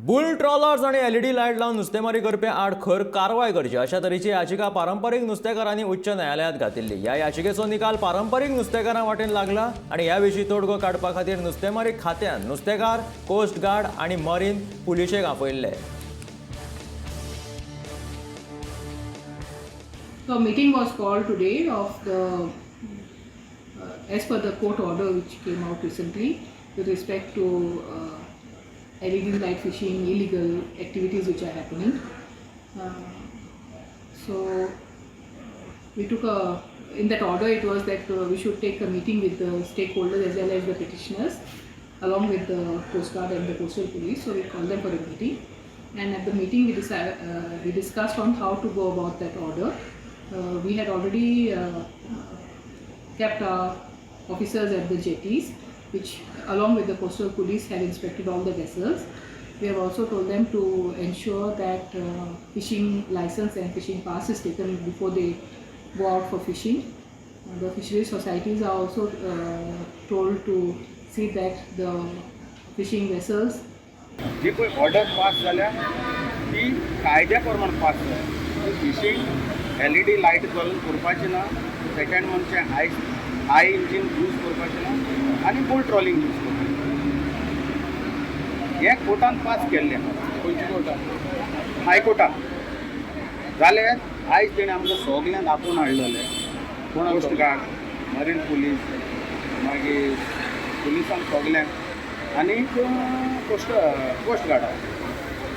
Bull trollers आनी LED light लावन नुस्तेमारी करपी आड खर कारवाय करची अशा तरेची याचिका पारंपरीक नुस्तेकारांनी उच्च न्यायालयांत घातिल्ली. ह्या याचिकेचो निकाल पारंपरीक नुस्तेकारां वाटेन लागला आनी ह्या विशीं तोडगो काडपा खातीर नुस्तेमारी खात्यान नुस्तेकार, कोस्ट गार्ड आनी मरीन पुलिशेक आपयल्ले. So a meeting was called today of the, as per the court order which came out recently with respect to LED light fishing, illegal activities which are happening. So we took a, in that order it was that we should take a meeting with the stakeholders as well as the petitioners, along with the Coast Guard and the Coastal Police. So we called them for a meeting, and at the meeting we discussed on how to go about that order. We had already kept our officers at the jetties, which along with the coastal police have inspected all the vessels. We have also told them to ensure that fishing license and fishing pass is taken before they go out for fishing. The fisheries societies are also told to see that the fishing vessels जी पळय order pass जाल्या ती कायद्या प्रमाण pass जाय. ती fishing LED light घालून करपाची ना. सेकंड म्हणजे हाय हाय इंजीन यूज करपाचें ना आनी बोट ट्रॉलिंग यूज करपाचें. हें कोर्टान पास केल्लें आहा. खंयच्या कोर्टान? हायकोर्टान. जाल्यार आयज तेणें आमकां सगल्यांक आपोवन हाडलेलें, कोस्ट गार्ड, मरीन पुलीस, मागीर पुलिसांक सगल्यांक आनी कोस्ट गार्डाक.